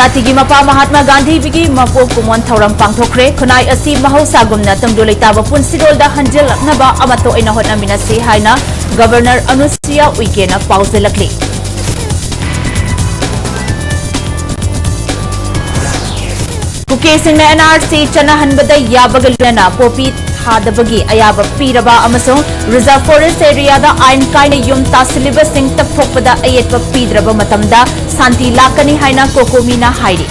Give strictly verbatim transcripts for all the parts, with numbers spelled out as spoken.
ꯖꯥꯇꯤꯒꯤ ꯃꯄꯥ ꯃꯍꯥꯠꯃꯥ ꯒꯥꯟꯙꯤꯒꯤ ꯃꯄꯣꯛ ꯀꯨꯝꯑꯣꯟ ꯊꯧꯔꯝ ꯄꯥꯡꯊꯣꯛꯈ꯭ꯔꯦ꯫ ꯈꯨꯟꯅꯥꯏ ꯑꯁꯤ ꯃꯍꯧꯁꯥꯒꯨꯝꯅ ꯇꯨꯡꯗꯨ ꯂꯩꯇꯥꯕ ꯄꯨꯟꯁꯤꯔꯣꯜꯗ ꯍꯟꯖꯤꯜꯂꯛꯅꯕ ꯑꯃꯠꯇ ꯑꯣꯏꯅ ꯍꯣꯠꯅꯃꯤꯟꯅꯁꯤ ꯍꯥꯏꯅ ꯒꯕꯔꯅꯔ ꯑꯅꯨꯁꯨꯏꯌꯥ ꯎꯏꯀꯦꯅ ꯄꯥꯎꯖꯦꯜꯂꯛꯂꯤ꯫ ꯀꯨꯀꯤꯁꯤꯡꯅ NRC ꯆꯠꯅꯍꯟꯕꯗ ꯌꯥꯕꯒ ꯂꯣꯏꯅꯅ ꯄꯣꯄꯤ ꯊꯥꯗꯕꯒꯤ ꯑꯌꯥꯕ ꯄꯤꯔꯕ ꯑꯃꯁꯨꯡ Reserve Forest Areaꯗ ꯑꯥꯏꯟ ꯀꯥꯏꯅ ꯌꯨꯝ ꯇꯥꯁꯤꯜꯂꯤꯕꯁꯤꯡ ꯇꯛꯊꯣꯛꯄꯗ ꯑꯌꯦꯠꯄ ꯄꯤꯗ꯭ꯔꯕ ꯃꯇꯝꯗ ꯁꯥꯟꯇꯤ ꯂꯥꯛꯀꯅꯤ ꯍꯥꯏꯅ ꯀꯣꯀꯣꯃꯤꯅ ꯍꯥꯏꯔꯤ꯫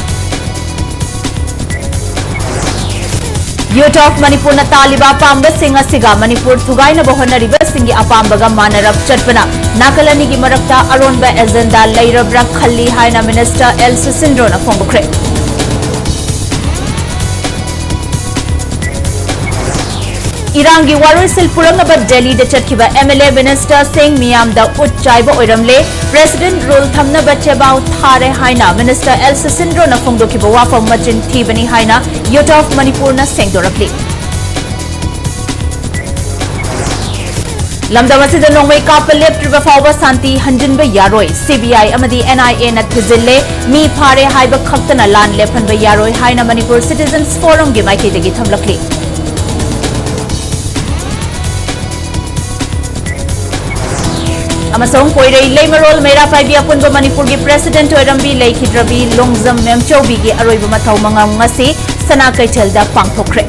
Youth of Manipurꯅ ꯇꯥꯜꯂꯤꯕ ꯑꯄꯥꯝꯕꯁꯤꯡ ꯑꯁꯤꯒ ꯃꯅꯤꯄꯨꯔ ꯊꯨꯒꯥꯏꯅꯕ ꯍꯣꯠꯅꯔꯤꯕꯁꯤꯡꯒꯤ ꯑꯄꯥꯝꯕꯒ ꯃꯥꯟꯅꯔꯞ ꯆꯠꯄꯅ ꯅꯥꯀꯜ ꯑꯅꯤꯒꯤ ꯃꯔꯛꯇ ꯑꯔꯣꯟꯕ agenda ꯂꯩꯔꯕ꯭ꯔꯥ ꯈꯜꯂꯤ ꯍꯥꯏꯅ Minister ꯑꯦꯜ ꯁꯨꯁꯤꯟꯗ꯭ꯔꯣꯅ ꯐꯣꯡꯗꯣꯛꯈ꯭ꯔꯦ꯫ ꯏꯔꯥꯡꯒꯤ ꯋꯥꯔꯣꯏꯁꯤꯜ ꯄꯨꯔꯛꯅꯕ ꯗꯦꯜꯂꯤꯗ ꯆꯠꯈꯤꯕ MLA ministerꯁꯤꯡ ꯃꯤꯌꯥꯝꯗ ꯎꯠ ꯆꯥꯏꯕ ꯑꯣꯏꯔꯝꯂꯦ꯫ President rule ꯊꯝꯅꯕ ꯆꯦꯕꯥꯎ ꯊꯥꯔꯦ ꯍꯥꯏꯅ Minister ꯑꯦꯜ ꯁꯨꯁꯤꯟꯗ꯭ꯔꯣꯅ ꯐꯣꯡꯗꯣꯛꯈꯤꯕ ꯋꯥꯐꯝ ꯃꯆꯤꯟ ꯊꯤꯕꯅꯤ ꯍꯥꯏꯅ Youth of Manipurꯅ ꯁꯦꯡꯗꯣꯔꯛꯂꯤ꯫ ꯂꯝꯗꯝ ꯑꯁꯤꯗ ꯅꯣꯡꯃꯩ ꯀꯥꯞꯄ ꯂꯦꯞꯇ꯭ꯔꯤꯕ ꯐꯥꯎꯕ ꯁꯥꯟꯇꯤ ꯍꯟꯖꯤꯟꯕ ꯌꯥꯔꯣꯏ꯫ CBI ꯑꯃꯗꯤ NIAꯅ ꯊꯤꯖꯤꯜꯂꯦ꯫ ꯃꯤ ꯐꯥꯔꯦ ꯍꯥꯏꯕ ꯈꯛꯇꯅ ꯂꯥꯟ ꯂꯦꯞꯍꯟꯕ ꯌꯥꯔꯣꯏ ꯍꯥꯏꯅ Manipur Citizens Forumꯒꯤ ꯃꯥꯏꯀꯩꯗꯒꯤ ꯊꯝꯂꯛꯂꯤ꯫ ꯑꯃꯁꯨꯡ ꯀꯣꯏꯔꯩ ꯂꯩꯃꯔꯣꯜ ꯃꯩꯔꯥ ꯄꯥꯏꯕꯤ ꯑꯄꯨꯟꯕ ꯃꯅꯤꯄꯨꯔꯒꯤ president ꯑꯣꯏꯔꯝꯕꯤ ꯂꯩꯈꯤꯗ꯭ꯔꯕꯤ ꯂꯣꯡꯖꯝ ꯃꯦꯝꯆꯧꯕꯤꯒꯤ ꯑꯔꯣꯏꯕ ꯃꯊꯧ ꯃꯉꯝ ꯉꯁꯤ ꯁꯅꯥ ꯀꯩꯊꯦꯜꯗ ꯄꯥꯡꯊꯣꯛꯈ꯭ꯔꯦ꯫